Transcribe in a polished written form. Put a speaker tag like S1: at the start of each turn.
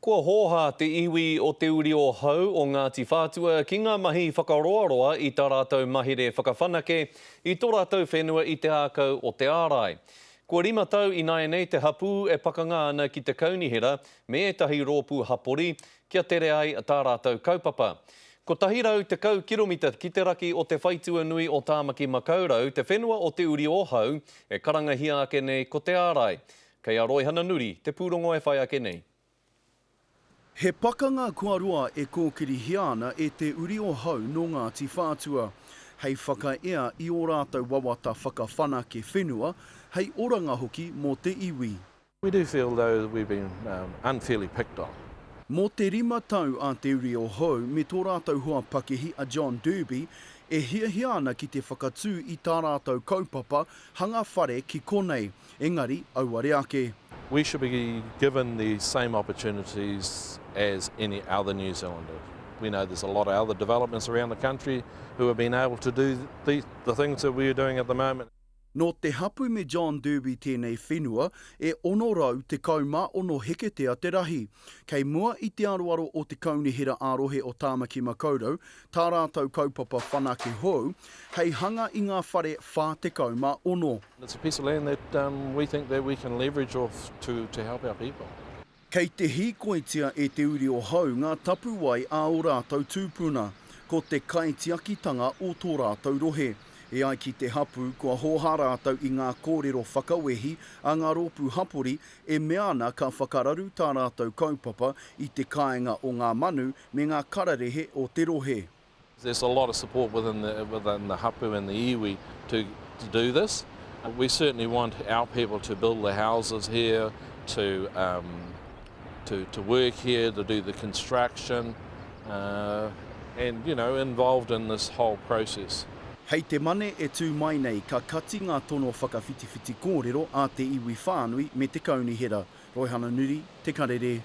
S1: Kua hōhā te iwi o Te Uri o Hau o Ngāti Whātua ki ngā mahi whakaroaroa i tā rātou mahere whakawhanake i tō rātou whenua i te ākau o Te Ārai. Kua rima tau ināianei te hapū e pakanga ana ki te kaunihera me ētahi rōpū hapori kia tere ai tā rātou kaupapa. 110 kiromita ki te raki o te whaitua nui o Tāmaki Makaurau te whenua o Te Uri o Hau e karangahia ake nei ko Te Ārai. Kei a Roihana Nuri te pūrongo e whai ake nei.
S2: He pakanga kua roa e kōkirihia ana e Te Uri o Hau nō Ngāti Whātua, hei whakaea i ō rātou wawata whakawhanake whenua, hei oranga hoki mō te iwi.
S3: We do feel though we've been unfairly picked on.
S2: Mō te rima tau a Te Uri o Hau me tō rātou hoa pakihi a John Derby e hiahia ana ki te whakatū i tā rātou kaupapa hanga whare ki konei, engari auare ake.
S3: We should be given the same opportunities as any other New Zealander. We know there's a lot of other developments around the country who have been able to do the, the things that we are doing at the moment.
S2: Nō te hapu me John Derby tēnei whenua, e 616 heketea te rahi. Kei mua i te aroaro o te Kaunihera ā-Rohe o Tāmaki Makaurau tā rātou kaupapa whanake hou, hei hanga i ngā whare 46.
S3: It's a piece of land that we think that we can leverage off to to help our people.
S2: Kei te hīkoitia e Te Uri o Hau ngā tapuwae a ō rātou tūpuna, ko te kaitiakitanga o tō rātou rohe. E ai ki te hapū, kua hōhā rātou i ngā kōrero whakawehi a ngā rōpū hapori e mea ana ka whakararu tā rātou kaupapa i te kāinga o ngā manu me ngā kararehe o te rohe.
S3: There's a lot of support within the, within the hapu and the iwi to, to do this. We certainly want our people to build the houses here, to, um, to, to work here, to do the construction, uh, and, you know, involved in this whole process.
S2: Hei te Mane e tū mai nei ka kati ngā tono whakawhitiwhiti kōrero a te iwi whānui me te kaunihera. Roihana Nuri, Te Karere.